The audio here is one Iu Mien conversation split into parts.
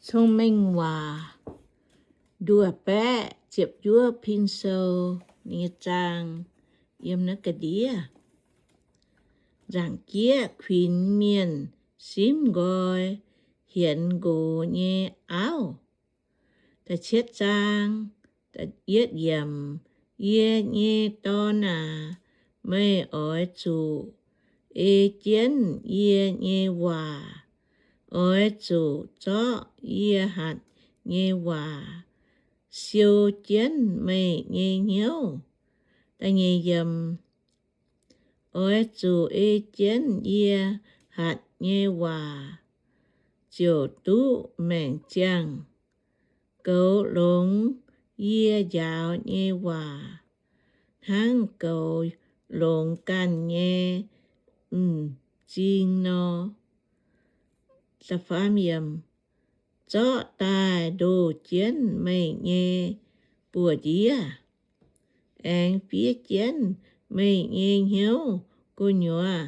Cong-Mengh Waac, nduov baeqv ziepc juov pin sou nyei zaang, yiem naaiv ga'ndiev. Nzaangc jieqv kuinx mienh simv nqoi hienx nqox nyei auv. Da'cietv zaang, yietv yiemc, yie nyei dorn aac, meih oix zuqc ei jienv yie nyei waac. Oix zuqc zorqv yie hatc nyei waac siou jienv meih nyei hnyouv. Da'nyeic yiemc, oix zuqc ei jienv yie hatc nyei waac ziouc duqv maengc ziangh. Goux longx yie njaaux nyei waac hnangv goux longx ganh nyei m'zing nor. Zorqv daaih ndoh jienv meih nyei buoz-ndiev, aengx fiev jienv meih nyei hnyouv gu'nyuoz.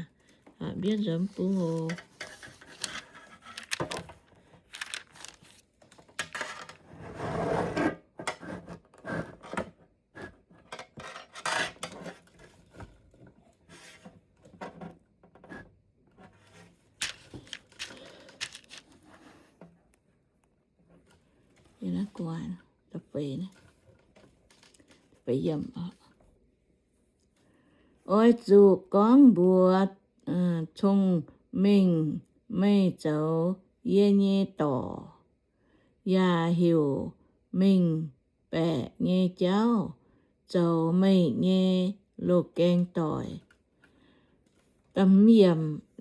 Oix zuqc gorngv mbuox cong-mengh, meih zoux yie nyei dorc, yaac heuc mengh baeqc nyei jauv zoux meih nyei loz-gaeng doic.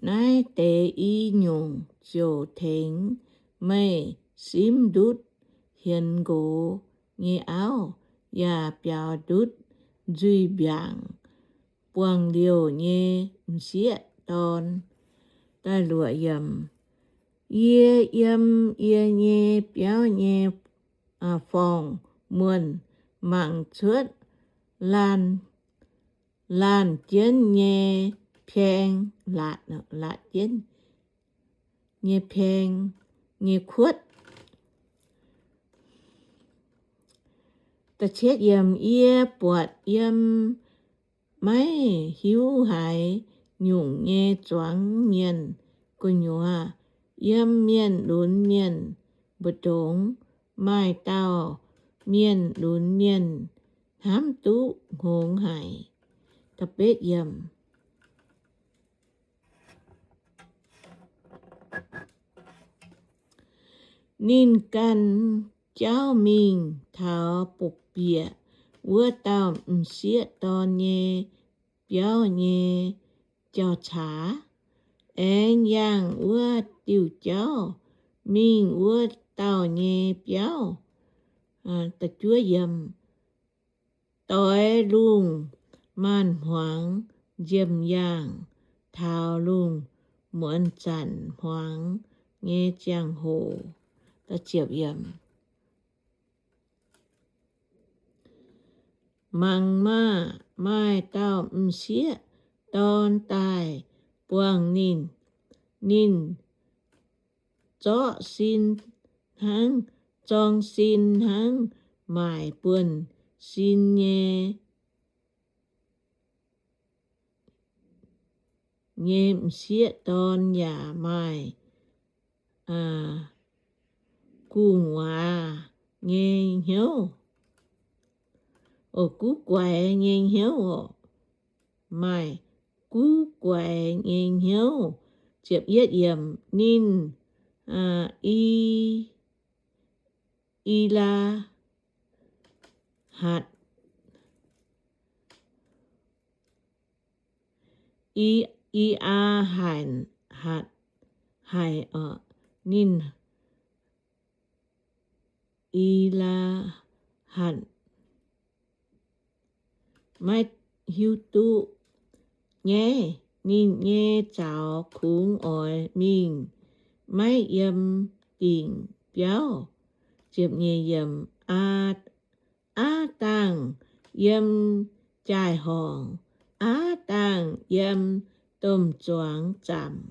Naaiv deix i nyungc ziouc tengx meih simv ndutv hienx nqox nyei auv, yaac biaux ndutv nzuih mbiaangc buangh liouh nyei m'sieqv dorn. Yie yiem yie nyei biauv nyei forng-muonh mangc cuotv laanh jienv nyei paeng, laanh jienv nyei paeng nyei kuotv. Yie buatc yiem maiv hiuv haaix nyungc nyei zuangx mienh gu'nyuoz, yiem mienh lunx mienh mbu'ndongx maaih dauh mienh lunx mienh hnamv duqv hngongx haic. Ninh ganh jauv mingh taux bieqc wuov dauh m'sieqv dorn nyei biauv nyei jauv-caax, aengx yangh wuov diuh jauv mingh wuov dauh nyei biauv. Doix lungh maanz-hmuangx nziemx yaangh taux lungh muonz zanc hmuangx nyei ziangh hoc. Mangc maah! Maaih dauh m'sieqv dorn daaih buangh ninh. Ninh zorqv sin hnangv, zorng sin hnangv maaic buonv-sin nyei, nyei m'sieqv dorn yaac maaih gu'nguaaz nyei hnyouv, guv guaix nyei hnyouv oc. Maaih guv guaix nyei hnyouv. Ninh, i, i laa hatc, i, i aa haic, hatc, haic oc. Ninh, i laa hatc, maiv hiuv duqv nyaiv. Ninh nyei zaux kungx oix mingh, maiv yiem dingc biauv. Aa, aav dangh yiem jaai-horngc, aav dangh yiem domh zuangx zaamc,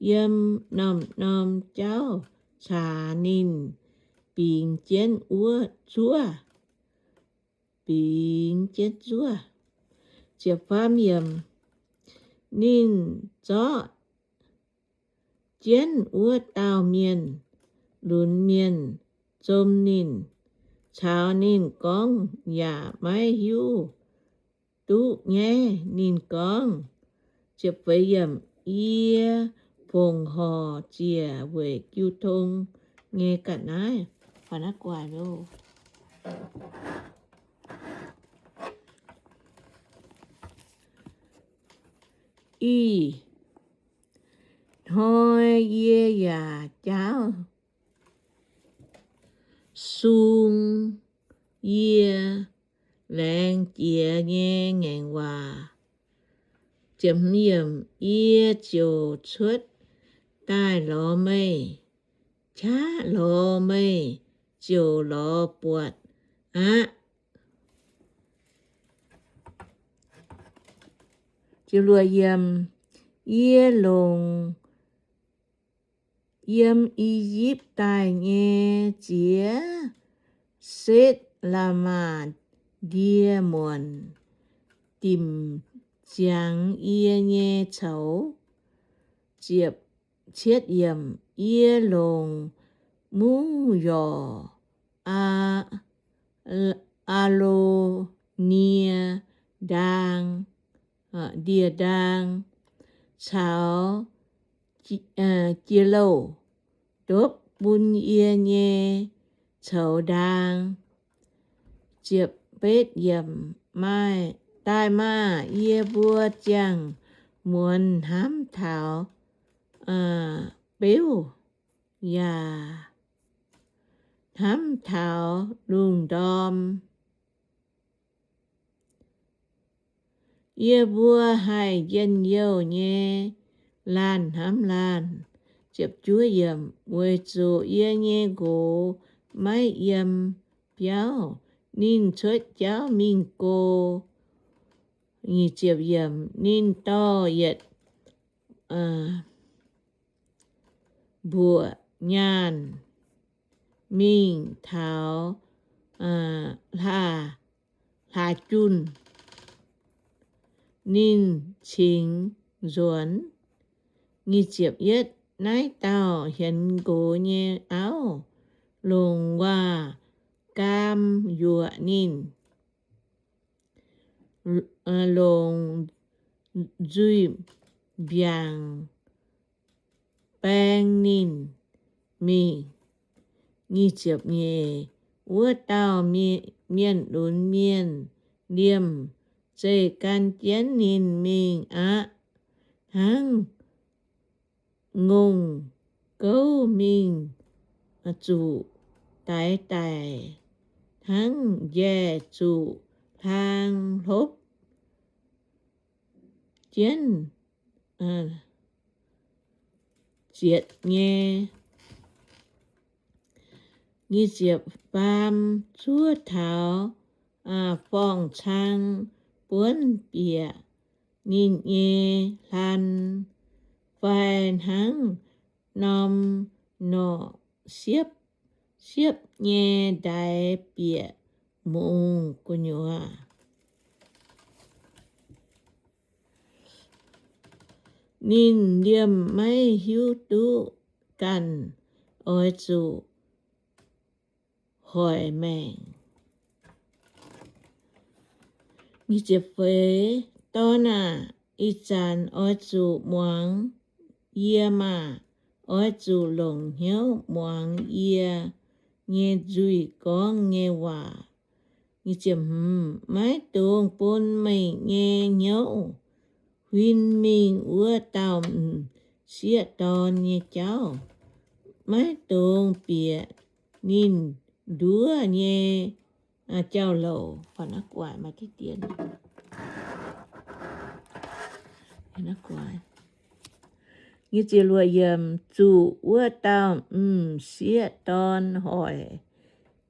yiem norm-norm jauv caax ninh bingx jienv wuov zuov, bingx jienv zuov. Ziepc faam yiemc, ninh zorqv jienv wuov dauh mienh lunx mienh zom ninh, caux ninh gorngv yaac maiv hiuv duqv nyaiv. Ninh gorngv, ziepc feix yiemc, yie fongc horc ziec weic jiu tong nyei ga'naaiv. Ih hnoi yie yaac jaauv sung yie laengz jiex nyei ngaengc waac. Yie ziouc cuotv daaih lorz meih, qaqv lorz meih ziouc lorz buatc aqv. Yie longc yiem I^yipv daaih nyei ziex setv la'maah ndie muonc dimc ziangx yie nyei coux. Yie longc mungv yorc, Aa^lo^nie ndaang, ndie ndaang, caux jiex louh ndopv bun yie nyei coux ndaang. Daaih maah! Yie mbuo ziangh muonz hnamv taux beuv yaac hnamv taux lungh ndorm. Yie mbuo haih njien-youh nyei laanh hnamv laanh. Weic zuqc yie nyei nqox maiv yiem biauv, ninh cuotv jauv mingh go. Ninh dorh yietc mbuoqc nyaanh mingh taux hlaax junh, ninh cingx nzuonx. Naaiv dauh hienx nqox nyei auv longc waac-gaam yuoqc ninh, longc nzuih mbiaangc baeng ninh mingh. Wuov dauh mienh lunx mienh liemh zeih gan jienv ninh mingh aqv, hnangv ngongh gouv mingh zuqc daix daic, hnangv njaih zuqc hlang hlopv jienv zietc nyei. Faam, zuov taux forng-cang buonv bieqc ninh nyei hlan, fai hnangv norm norqc siepv siepv nyei ndaix bieqc mungz gu'nyuoz. Ninh liemh maiv hiuv duqv ganh oix zuqc hoic maengc. Dorn aah! Ih zanc oix zuqc muangx yie maah! Oix zuqc longc hnyouv muangx yie nyei nzuih gorngv nyei waac. Maiv dungx bun meih nyei hnyouv huin mingh wuov dauh m'sieqv dorn nyei jauv. Maiv dungx bieqc ninh nduov nyei jauv-louc. Zuqc wuov dauh m'sieqv dorn hoic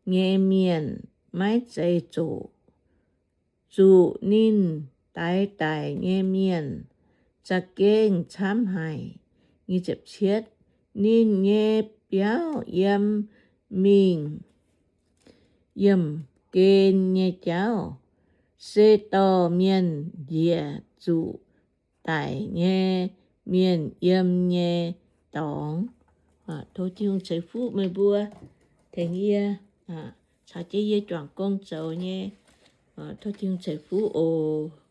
nyei mienh maiv zeiz zoqc. Zuqc ninh daix daic nyei mienh za'gengh camv haic. Ninh nyei biauv yiem mingh yiemh gen nyei jauv, se dorh mienh njiec zuqc daic nyei mienh yiem nyei dorngx. Tov Tin-Hungh ceix fuqv meih mbuo, tengx yie caux jienv yie juangc gong zoux nyei. Tov Tin-Hungh ceix fuqv oc.